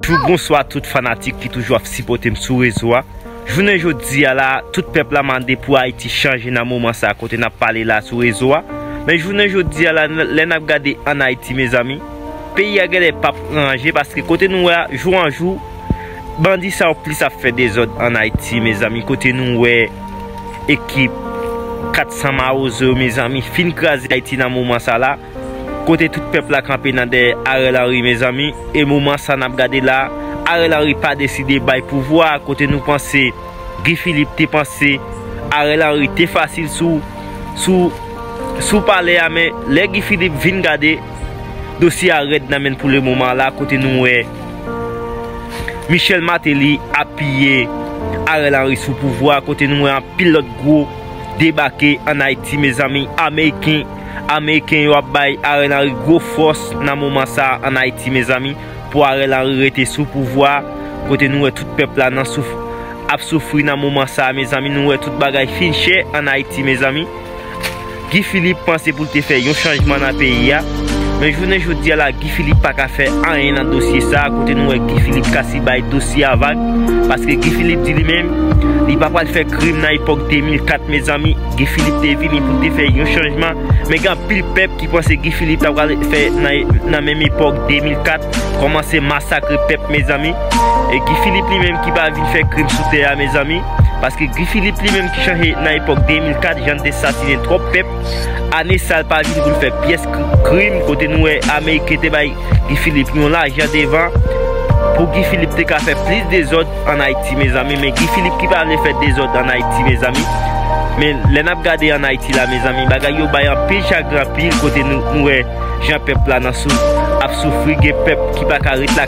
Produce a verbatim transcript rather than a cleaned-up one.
Jou bonswa tout fanatik ki toujou ap sipòte m sou rezo a. Jounen jodi a la, tout pèp la mande pou Ayiti chanje nan moman sa kote n ap pale la sou rezo a. Men jounen jodi a la, lè n ap gade ann Ayiti, mezanmi, peyi a genlè p ap ranje, paske kote nou wè a, jou an jou, bandi sa yo plis ap fè dezòd ann Ayiti, mezanmi, kote nou wè ekip kat san mawozo yo, mezanmi, fin kraze Ayiti nan moman sa la. Kote tout pèp la kanpe nan dèyè Ariel Henry, mezanmi. E moman sa n ap gade la, Ariel Henry pa deside bay pouvwa a, kote nou panse Guy Philippe te panse Ariel Henry te fasil sou, sou, sou palè a, men lè Guy Philippe vin gade, dosye a rèd nan men l pou le moman la, kote nou wè Michel Martelly apiye Ariel Henry sou pouvwa a, kote nou wè anpil lòt gwo debake ann Ayiti, mezanmi. Ameriken, Ameriken yo ap bay Ariel Henry gwo fòs nan moman sa a ann Ayiti, mezanmi, pou Ariel Henry rete sou pouvwa a, kote nou wè tout pèp la nan souf-, ap soufri nan moman sa a, mezanmi. Nou wè tout bagay fin chè ann Ayiti, mezanmi. Guy Philippe panse pou l te fè yon chanjman nan peyi a. Men jounen jodi a la, Guy Philippe pa ka fè anyen nan dosye sa a, kote nou wè Guy Philippe kasi bay dosye a vag, paske Guy Philippe di li menm, li pa pral fè krim nan epòk de mil kat, mezanmi. Guy Philippe te vini pou l te fè yon chanjman, men gen anpil pèp ki panse Guy Philippe ta pral fè nan, nan menm epòk de mil kat, kòmanse masakre pèp, mezanmi. E Guy Philippe li menm ki pa vin fè krim sou tè a, mezanmi, paske Guy Philippe li menm ki chanje nan epòk de mil kat, jan l te sasinen twòp pèp, ane sa l pa vin pou l fè pyès kri-, krim, kote nou wè Ameriken te bay Guy Philippe yon lajan devan pou Guy Philippe te ka fè plis dezòd ann Ayiti, mezanmi. Men Guy Philippe ki pa vle fè dezòd ann Ayiti, mezanmi. Men lè n ap gade ann Ayiti la, mezanmi, bagay yo bay anpil chagren, anpil, kote nou, nou wè jan pèp la nan sou, ap soufri, gen pèp ki pa ka ret la.